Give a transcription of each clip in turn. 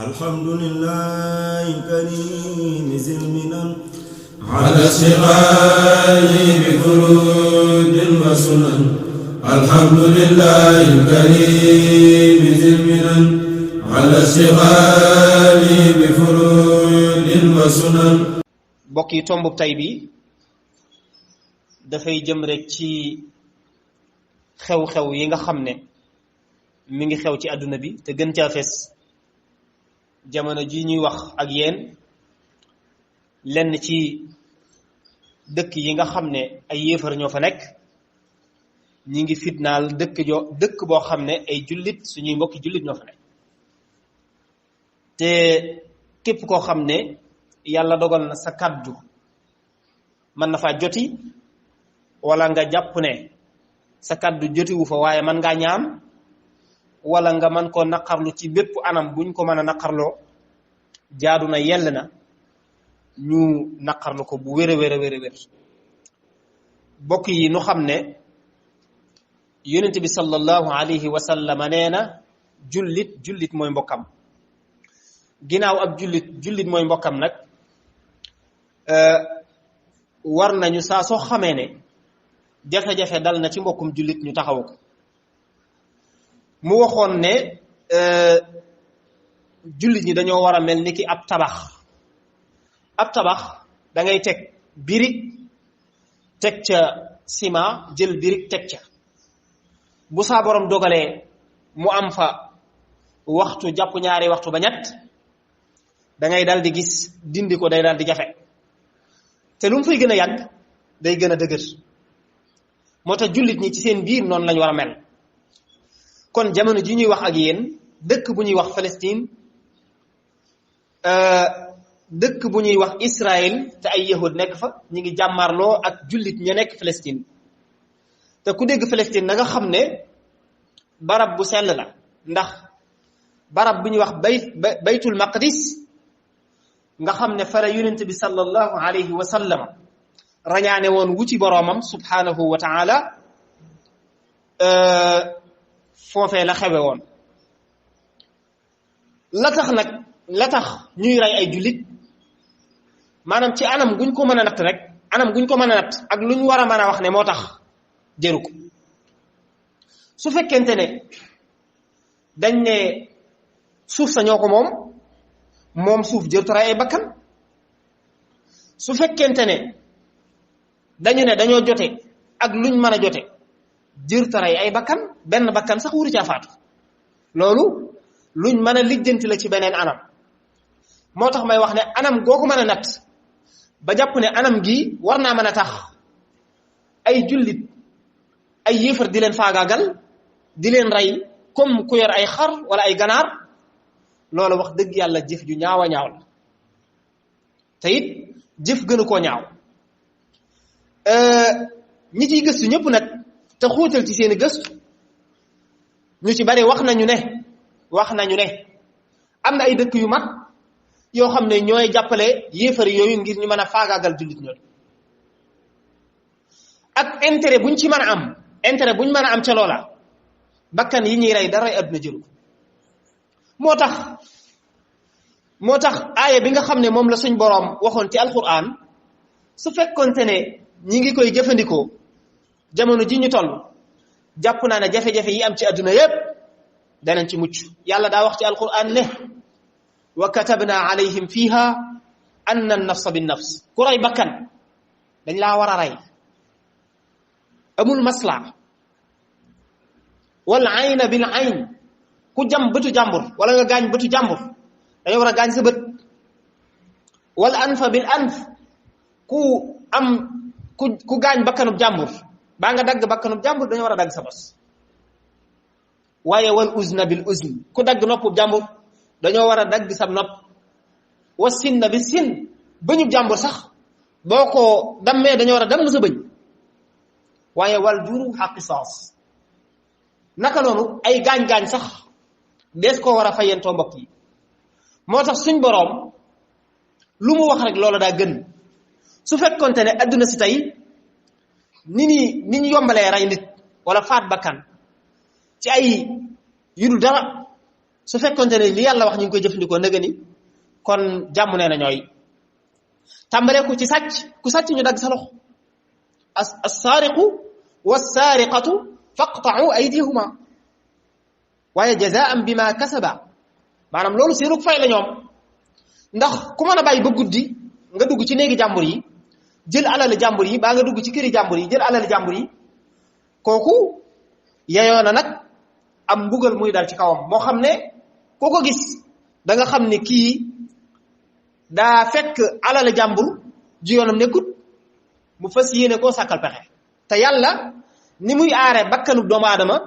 الحمد لله الكريم ذي المنن على اشتغال بفروض وسنن. الحمد لله الكريم ذي المنن على اشتغال بفروض وسنن. mbokk yi tombu tay bi dafay jëm rek ci xew-xew yi nga xam ne mi ngi xew ci àdduna bi te gën caa fees jamono ji ñuy wax ak yéen lenn ci dëkk yi nga xam ne ay yéefar ñoo fa nekk ñi ngi fitnaal dëkk boo xam ne ay jullit suñuy mbokki jullit ñoo fa nekk te képp koo xam ne yàlla dogal na sa kàddu mën na faa joti wala nga jàpp ne sa kàddu jotiwu fa waaye mën ngaa ñaan wala nga mën koo naqarlu ci bépp anam buñ ko mën a naqarloo jaadu na yell na ñu naqarlu ko bu wér a wér a wér a wér bokk yi nu xam ne yonent bi sallallahu alayhi wa sallam nee na jullit mooy mbokkam ginnaaw ab jullit mooy mbokkam nag war nañu saa soo xamee ne jafe-jafe dal na ci mbokkum jullit ñu taxaw ko mu waxoon ne jullit ñi dañoo war a mel ni ki ab tabax da ngay teg birig teg ca ciment jël birig teg ca bu saa borom dogalee mu am fa waxtu jàpp ñaari waxtu ba ñett da ngay dal di gis dindi ko day dal di jafe te lu mu fay gën a yàgg day gën a dëgër moo tax jullit ñi ci seen biir noonu lañu war a mel kon jamono ji ñuy wax ak yéen dëkk bu ñuy wax Palestine dëkk bu ñuy wax Israël te ay yahud nekk fa ñi ngi jàmmarloo ak jullit ña nekk Palestine te ku dégg Palestine na nga xam ne barab bu sell la ndax barab bu ñuy wax baytul maqdis nga xam ne fa la yonent bi sallallahu alayhi wa sallam rañaane woon wuti boroomam subhanahu wa taala foofee la xewe woon la tax ñuy rey ay jullit maanaam ci anam guñ ko mën a natt rek anam guñ ko mën a natt ak lu ñu war a mën a wax ne moo tax jëru ko su fekkente ne dañ ne suuf sa ñoo ko moom suuf jërtu rey ay bakkan su fekkente ne dañu ne dañoo jote ak luñ mën a jote jërtu rey ay bakkan benn bakkan sax wuru caa faatu loolu luñ mën a lijjanti la ci beneen anam moo tax may wax ne anam googu mën a natt ba jàpp ne anam gi war naa mën a tax ay jullit ay yéefar di leen faagaagal di leen rey comme ku yor ay xar wala ay ganaar loolu wax dëgg yàlla jëf ju ñaaw a ñaaw la te it jëf gënu koo ñaaw ñi ciy gëstu ñëpp nag te xóotal ci seeni gëstu ñu ci bari wax nañu ne am na ay dëkk yu mag yoo xam ne ñooy jàppale yéefari yooyu ngir ñu mën a faagaagal jullit ñooyu ak intérêt buñ ci mën a am ca loola bakkan yi ñuy rey dara àdduna jëlu ko moo tax aaya bi nga xam ne moom la suñ boroom waxoon ci alquran su fekkonte ne ñi ngi koy jëfandikoo jamono ji ñu toll jàpp naa ne jafe-jafe yi am ci àdduna yépp danañ ci mucc yàlla daa wax ci alquran ne wa katabna alayhim fiha anna an-nafsa bin-nafs ku rey bakkan dañ laa war a rey amul masla wal ayna bil ayn ku jam bëtu jàmbur wala nga gaañ bëtu jàmbur dañoo war a gaañ sa bët wal anfa bil anf ku gaañ bakkanub jàmbur baa nga dagg bakkanub jàmbur dañoo war a dagg sa bos waaye wal uzna bil uzn ku dagg noppub jàmbur dañoo war a dagg sa nopp wa sinna bi sin bëñub jàmbur sax boo ko dammee dañoo war a damm sa bëñ waaye wal juruha qisaas naka noonu ay gaañ-gaañ sax dees koo war a fayentoo mbokk yi moo tax suñ boroom lu mu wax rek loola daa gën su fekkonte ne adduna si tey ni ñu yombalee rey nit wala faat bakkan ci ay yu dul dara su fekkonte ne li yàlla wax ñu ngi koy jëfandikoo nëga ni kon jàmm nee na ñooy tàmbalee ko ci sàcc ku sàcc ñu dagg sa loxo as-saariqu was-saariqatu faqta'u aydihuma waaye jazaan bima kasaba maanaam loolu seenug fay la ñoom ndax ku mën a bàyyi ba guddi nga dugg ci néegi jàmbur yi jël alal jàmbur yi baa nga dugg ci këri jàmbur yi jël alal jàmbur yi kooku yeyoo na nag am mbugal muy dal ci kawam moo xam ne koo ko gis da nga xam ne kii daa fekk alal jàmbur ji yoonam nekkut mu fas yéene koo sàkkal pexe te yàlla ni muy aaree bakkanu doomu aadama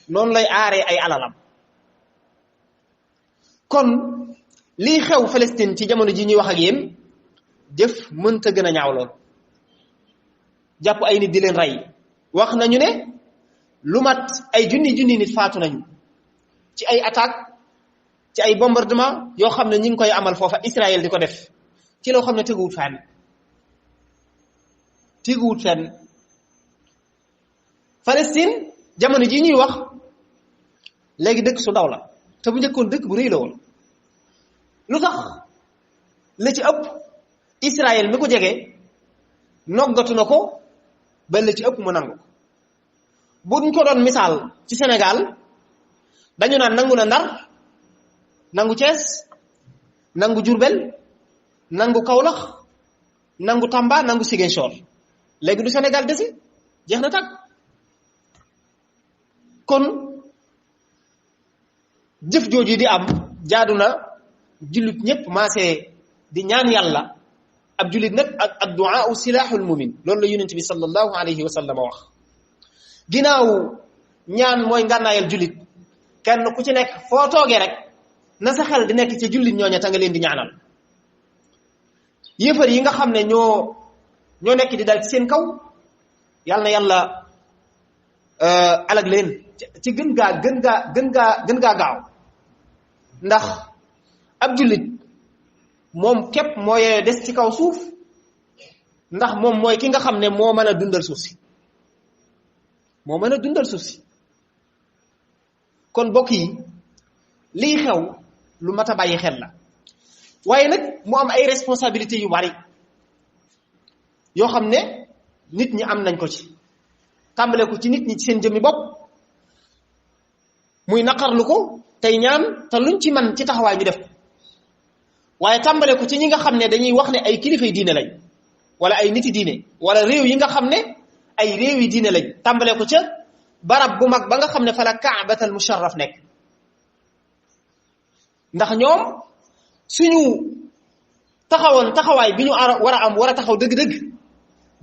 noonu lay aaree ay alalam kon lii xew Palestine ci jamono ji ñuy wax ak yéen jëf mënta gën a ñaaw lool jàpp ay nit di leen rey wax nañu ne lu mat ay junni nit faatu nañu ci ay attaque ci ay bombardement yoo xam ne ñi ngi koy amal foofa Israël di ko def ci loo xam ne teguwut fenn Palestine jamono ji ñuy wax léegi dëkk su ndaw la te bu njëkkoon dëkk bu rëy la woon lu tax la ci ëpp Israël mi ko jege noggatu na ko ba la ci ëpp mu nangu ko buñ ko doon misaal ci Sénégal dañu naan nangu na Ndar nangu Thiès nangu Diourbel nangu Kaolack nangu Tamba nangu Ziguinchor léegi du Sénégal desi jeex na tàgg kon jëf jooju di am jaadu na jullit ñépp maasee di ñaan yàlla ab jullit nag ak addu'a silahul mu'min loolu la yonent bi sallallahu alayhi wa sallam wax ginnaaw ñaan mooy ngànnaayal jullit kenn ku ci nekk foo toogee rek na sa xel di nekk ci jullit ñooña ta nga leen di ñaanal yéefar yi nga xam ne ñoo nekk di dal ci seen kaw yàlla na yàlla alag leen ci gën gaa gaaw ndax ab jullit moom képp moo yeyoo des ci kaw suuf ndax moom mooy ki nga xam ne moo mën a dundal suuf si kon bokk yi lii xew lu mat a bàyyi xel la waaye nag mu am ay responsabilités yu bari yoo xam ne nit ñi am nañ ko ci tàmbale ko ci nit ñi ci seen jëmmi bopp muy naqarlu ko tey ñaan te luñ ci man ci taxawaay ñu def ko waaye tàmbale ko ci ñi nga xam ne dañuy wax ne ay kilifay diine lañ wala ay niti diine wala réew yi nga xam ne ay réew yi diine lañ tàmbale ko ca barab bu mag ba nga xam ne fa la kaabatal musharraf nekk ndax ñoom suñu taxawoon taxawaay bi ñu war a am war a taxaw dëgg-dëgg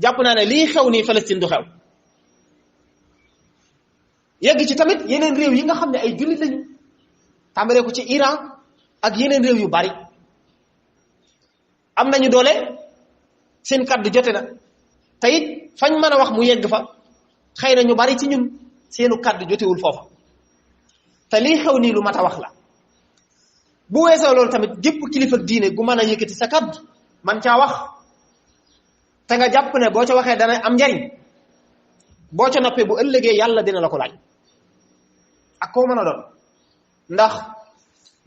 jàpp naa ne lii xew nii Palestine du xew yegg ci tamit yeneen réew yi nga xam ne ay jullit lañu tàmbalee ko ci Iran ak yeneen réew yu bari am nañu doole seen kàddu jote na te it fañ mën a wax mu yegg fa xëy na ñu bari ci ñun seenu kàddu jotewul foofa te lii xew nii lu mat a wax la bu weesoo loolu tamit gépp kilifa diine gu mën a yëkkati sa kàddu man caa wax te nga jàpp ne boo ca waxee dana am njariñ boo ca noppee bu ëllëgee yàlla dina la ko laaj ak koo mën a doon ndax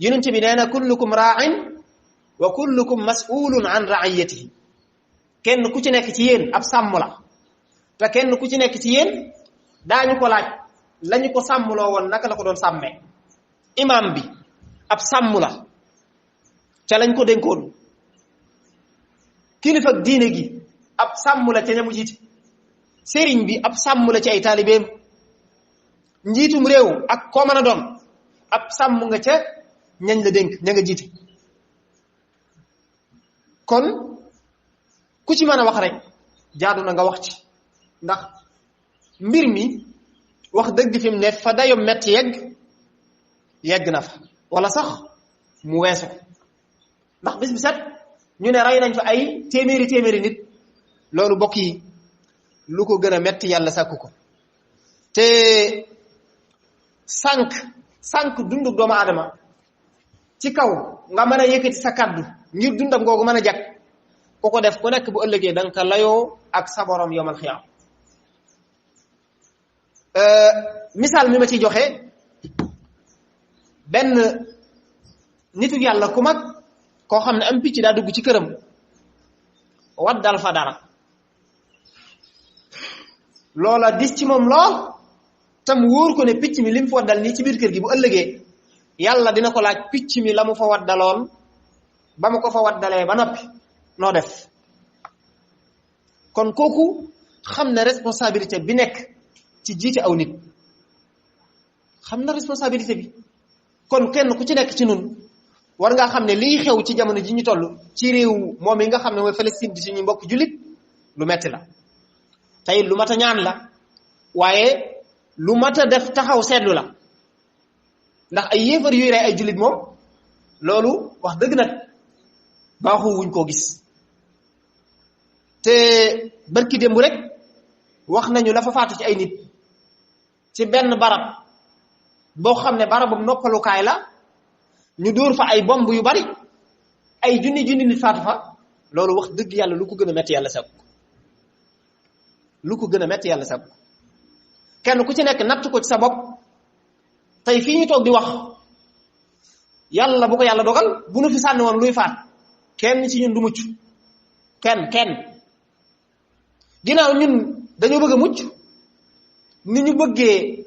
yonent bi nee na kullukum raa'in wa kullukum mas'ulun an ra'iyatihi kenn ku ci nekk ci yéen ab sàmm la te kenn ku ci nekk ci yéen daañu ko laaj lañu ko sàmmloo woon naka la ko doon sàmmee imam bi ab sàmm la ca lañ ko dénkoon kilifa ak diine gi ab sàmm la ca ñamu jiite sëriñ bi ab sàmm la ci ay taalibeem njiitum réew ak koo mën a doon ab sàmm nga ca ñañ la dénk ña nga jiite kon ku ci mën a wax rek jaadu na nga wax ci ndax mbir mi wax dëgg fi mu ne fa dayo metti yegg na fa wala sax mu weesu ko ndax bis bi set ñu ne rey nañ fa ay téeméeri nit loolu bokk yi lu ko gën a metti yàlla sàkku ko te sànq dundu doomu aadama ci kaw nga mën a yëkkati sa kaddu ngir dundam googu mën a jag ku ko def ku nekk bu ëllëgee da nga ko layoo ak sa borom yawmal xiyaam misaal mi ma ciy joxe benn nitu yàlla ku mag koo xam ne am picc daa dugg ci këram waddal fa dara loola dis ci moom lool tam wóor ko ne picc mi li mu fa waddal nii ci biir kër gi bu ëllëgee yàlla dina ko laaj picc mi la mu fa waddaloon ba mu ko fa waddalee ba noppi noo def kon kooku xam na responsabilité bi nekk ci jiite aw nit xam na responsabilité bi kon kenn ku ci nekk ci nun war ngaa xam ne liy xew ci jamono ji ñu toll ci réew moom yi nga xam ne mooy Palestine di suñu mbokk jullit lu metti la tey lu mat a ñaan la waaye lu mat a def taxaw seetlu la ndax ay yéefar yuy rey ay jullit moom loolu wax dëgg nag baaxu wuñ koo gis te barki démb rek wax nañu la fa faatu ci ay nit ci benn barab boo xam ne barabu noppalukaay la ñu dóor fa ay bomb yu bari ay junni nit faatu fa loolu wax dëgg yàlla lu ko gën a metti yàlla sàkku lu ko gën a metti yàlla sàkku kenn ku ci nekk natt ko ci sa bopp tey fii ñu toog di wax yàlla bu ko yàlla dogal bu nu fi sànni woon luy faat kenn ci ñun du mucc kenn ginnaaw ñun dañoo bëgg a mucc ni ñu bëggee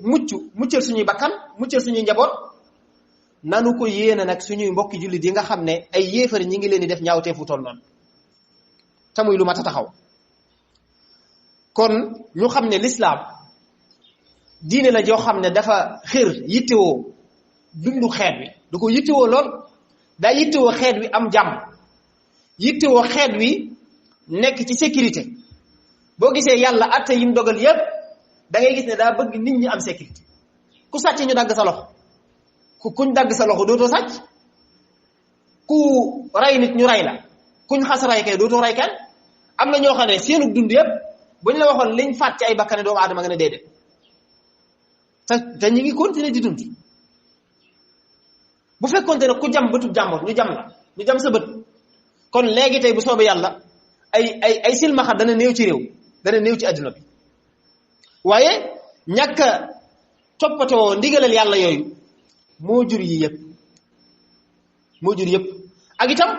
muccal suñuy bakkan muccal suñuy njaboot nanu ko yéene nag suñuy mbokki jullit yi nga xam ne ay yéefari ñi ngi leen di def ñaawteefu toll noonu te muy lu mat a taxaw kon ñu xam ne lislaam diine la joo xam ne dafa xër yittewoo dundu xeet wi du ko yittewoo lool daa yittewoo xeet wi am jàmm yittewoo xeet wi nekk ci sécurité boo gisee yàlla atte yim dogal yépp da ngay gis ne daa bëgg nit ñi am sécurité ku sàcc ñu dagg sa loxo kuñ dagg sa loxo dootoo sàcc ku rey nit ñu rey la kuñ xas rey kay dootoo rey kenn am na ñoo xam ne seenu dund yépp buñ la waxoon liñ faat ci ay bakkane doomu aadama nga ne déedéet te ñu ngi continuer di dund bu fekkoonte ne ku jam bëtub jàmbur ñu jam sa bët kon léegi tey bu soobee yàlla ay silmaxa dana néew ci réew dana néew ci adduna bi waaye ñàkk a toppatoo ndigalal yàlla yooyu moo jur yëpp ak itam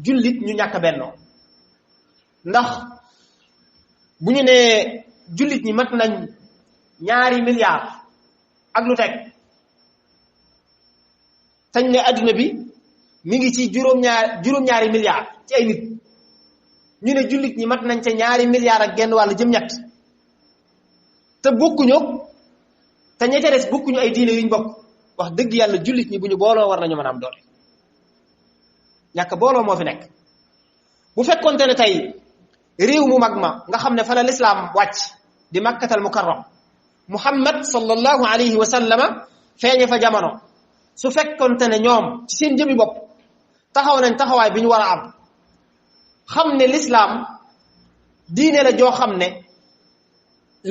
jullit ñu ñàkk a bennoo ndax bu ñu nee jullit ñi mat nañ 2 milliards ak lu teg tañ ne adduna bi mi ngi ci juróom-ñaari milliards ci ay nit ñu ne jullit ñi mat nañ ca 2 milliards ak genn wàll jëm ñett te bokkuñu te ña ca des bokkuñu ay diine yuñ bokk wax dëgg yàlla jullit ñi bu ñu booloo war nañu mën a am doole ñàkk booloo moo fi nekk bu fekkonte ne tey réew mu mag ma nga xam ne fa la lislaam wàcc di makkatal mukarram muhammad sallallahu alayhi wa sallama feeñe fa jamono su fekkonte ne ñoom ci seen jëmi bopp taxaw nañ taxawaay bi ñu war a am xam ne lislaam diine la joo xam ne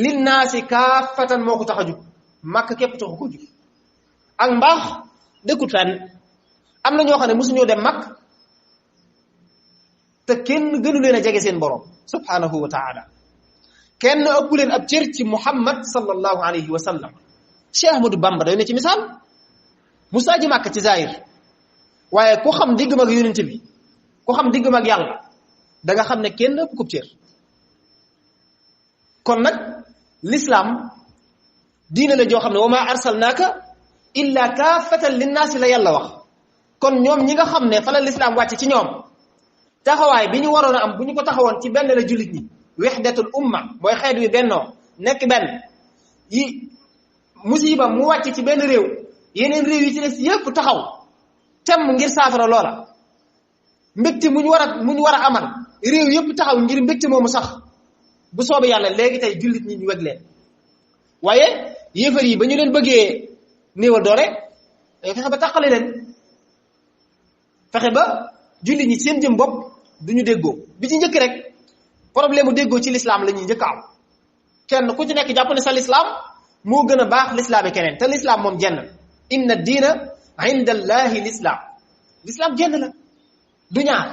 linnaasi kaafatan moo ko tax a jug màkk képp taxu ko jug ak mbaax dëkkut fenn am na ñoo xam ne mosuñoo dem màkk te kenn gënu leen a jege seen borom subhanahu wa taala kenn ëpp leen ab cër ci muhammad sallallahu alayhi wa sallam Cheikh Ahmadou Bamba doy na ci misaal musaa ji màkk ci zahir waaye ku xam diggam ak yonent bi ku xam diggam ak yàlla da nga xam ne kenn ëpp ko cër kon nag l'islam diine la joo xam ne wa ma arsalnaaka illa kaafatan linnaasi la yàlla wax kon ñoom ñi nga xam ne fa la l'islam wàcc ci ñoom taxawaay bi ñu waroon a am bu ñu ko taxawoon ci benn la jullit ñi wahdatul umma mooy xeet wi bennoo nekk benn yi musiba mu wàcc ci benn réew yeneen réew yi ci des yépp taxaw temm ngir saafara loola mbégte mu ñu war a amal réew yépp taxaw ngir mbégte moomu sax bu soobee yàlla léegi tey jullit ñi ñu weg leen waaye yéefar yi ba ñu leen bëggee néewal doole day fexe ba tàqale leen fexe ba jullit ñi seen jëm bopp duñu déggoo bi ci njëkk rek problème mu déggoo ci l'islam la ñuy njëkk am kenn ku ci nekk jàpp ne sa l'islam moo gën a baax l'islam yi keneen te l'islam moom jenn inna diina inda allahi l'islam jenn la du ñaar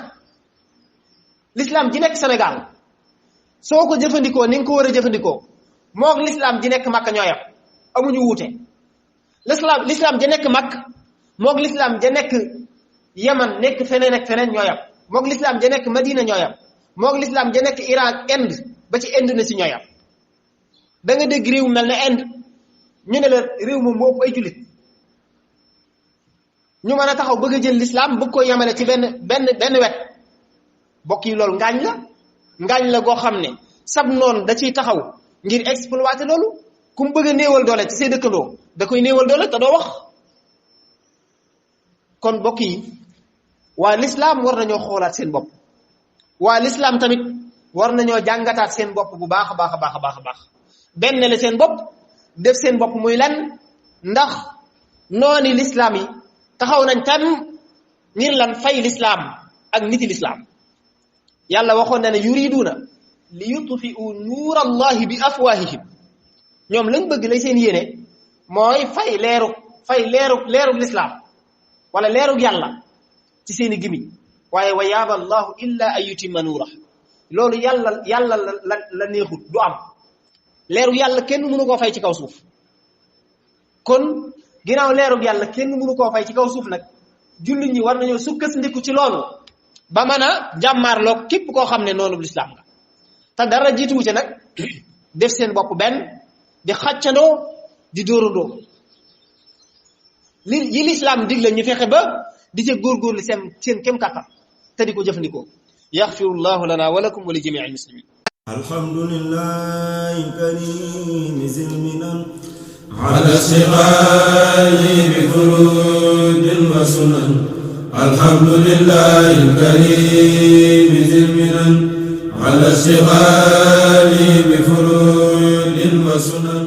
l'islam ji nekk Sénégal soo ko jëfandikoo ni nga ko war a jëfandikoo moog l'islam ji nekk Makka ñooyam amuñu wuute l'islam ji nekk Makka moog lislaam ja nekk Yaman nekk feneen ak feneen ñooyam moog lislaam ja nekk Madina ñooyam moog lislaam ja nekk Irak Inde ba ci Indonésie ñooyam da nga dégg réew mel ne Inde ñu ne la réew moom moo ëpp ay jullit ñu mën a taxaw bëgg a jël lislaam bëgg ko yemale ci benn wet bokk yi loolu ngaañ la goo xam ne sab noonu da ciy taxaw ngir exploiter loolu ku mu bëgg a néewal doole ci say dëkkandoo da koy néewal doole te doo wax kon bokk yi waa lislaam war nañoo xoolaat seen bopp waa lislaam tamit war nañoo jàngataat seen bopp bu baax a baax a baax a baax a baax benn la seen bopp def seen bopp muy lan ndax nooni lislaam yi taxaw nañ tam ngir lan fay lislaam ak niti lislaam yàlla waxoon na ne yuriduuna li yutfi'u nuur allahi bi afwahihim ñoom lañ bëgg lay seen yéene mooy fay leerug lislaam wala leerug yàlla ci seeni gimiñ waaye wa yaaba allahu illa an yutimma nuura loolu yàlla la neexut du am leerug yàlla kenn mënu koo fay ci kaw suuf kon ginnaaw leerug yàlla kenn mënu koo fay ci kaw suuf nag jullit ñi war nañoo sukkandiku ci loolu ba mën a jàmmaarloog képp koo xam ne noonu lislaam nga te dara jiituwu ci nag def seen bopp benn di xàccandoo di dóorandoo yi lislaam digle ñu fexe ba di ca góorgóorlu seen kem kàttan te di ko jëfandikoo yaxfirullahu lana wa lakum wa li jamii almuslimin alhamdulillahi karim zilminan ala siqayi bi furudin wa sunan alhamdulillahi karim zilminan ala siqayi bi furudin wa sunan